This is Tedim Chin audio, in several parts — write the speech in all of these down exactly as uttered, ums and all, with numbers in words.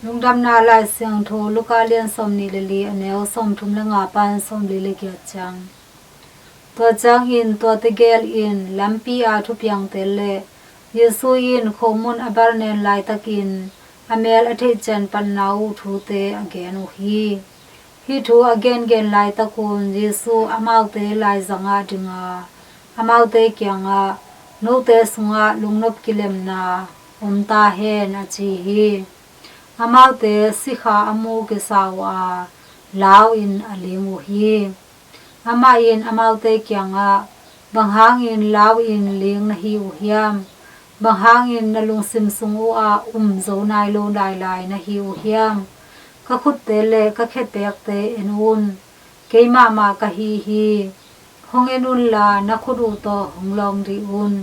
Lungdamna Lai Siangtho Luka lian sawmnih le li, a neu sawmthum le nga pan sawmli le giat ciang. Tua ciangin tuate gel in lampi a thupiangte le Jesu in khomun a balnen laitakin a mel a theih cianpatna uh thute a gen uh hi. Hih thu a gengen laitakun Jesu amaute laizangah dinga, amaute kiangah, "Note sungah lungnop kilemna om ta hen," a ci hi. Amaute sikha a mu kisa uh a, lau in a ling uh hi. Amah in amaute kiangah, "Bang hangin lau in ling na hi uh hiam? Bang hangin na lungsim sung uhah um zo nai lo lailai na hi uh hiam? Ka khutte le ka khepekte en un. Keimahmah ka hi hi. Hong en unla na khut uh tawh hong lawng dih un.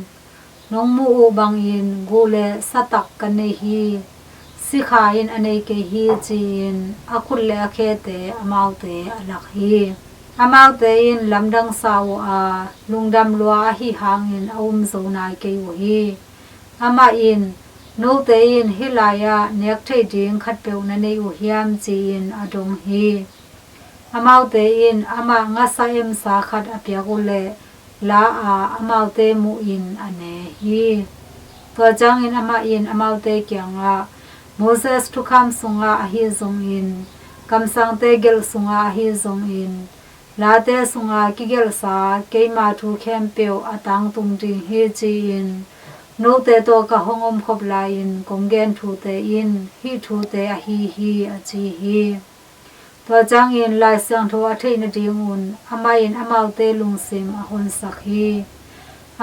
Nong muh uh bangin guh le satak ka nei hi. Sikha in a nei kei hi," ci-in a khut le a khete amaute a lak hi. Amaute in lamdang sa uh a, lungdam lua ahi hangin a um zo nai kei uh hi. Amah in, "Note in hih lai-ah nek theih ding khatpeuh na nei uh hiam?" ci-in a dong hi. Amaute in amah ngasa emsa khat a piak uh leh la a, amaute muhin a ne hi. Tua ciangin amah in amaute kiangah, "Moses thukham sungah ahi zongin, kamsangte gelh sungah ahi zongin, late sungah kigelhsa keima thu khempeuh a tangtung ding hi," ci-in note tawh ka hong omkhop lai-in kong gen thute in hih thute ahi hi, a ci hi. Tua ciangin Lai Siangtho a theih nadingun amah in amaute lungsim a honsak hi.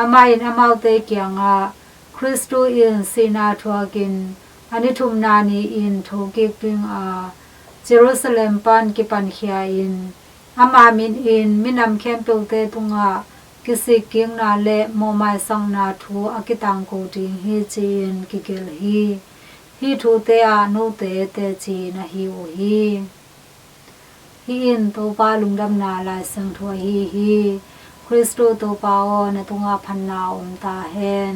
Amah in amaute kiangah, "Khristu in sihna thuakin a ni thumna ni-in thokik dinga Jerusalem pan kipankhia-in ama minin minam khempeuhte tungah kisikkikna le mawhmaisakna thu a kitangko ding hi," ci-in kigelh hi. Hih thute ah note teci na hi uh hi. Hih in Topa Lungdamna Lai Siangtho ahi hi. Khristu Topa aw, na tungah phatna om ta hen.